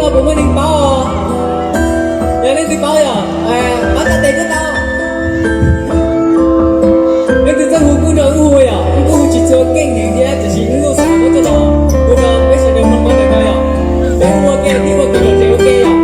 Kuv muaj neeg paub os. Yog leej twg paub yom, pab txhais tes tuaj tau. Leej twg txawj hu kuj nrog wb hu yom, wb kuj hu tsis txhua keej heev thiab, tiam sis wb kuj xav muab coj los hu rau peb sawv daws mloog paub ntawm no yom. Peb hu ua ke thiab ua kev lom zem ua ke yom.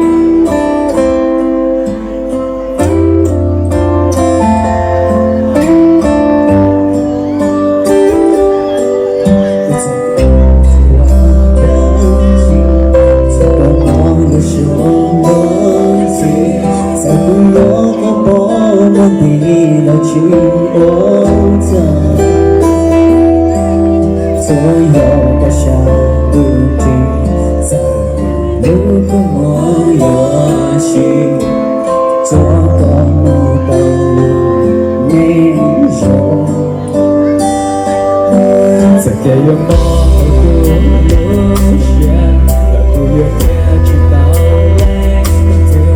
Txhua yam koj sab tus tsis txawj lub koj muaj yuav sim, txhua koj mus tau lub neej zoo. Txawm tias yuav mob kuv lub siab, los kuv yuav qhia tsis tau leej twg.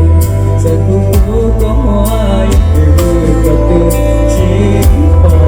Txawm kuv hlub koj muaj ib tug, koj twb tsis pom.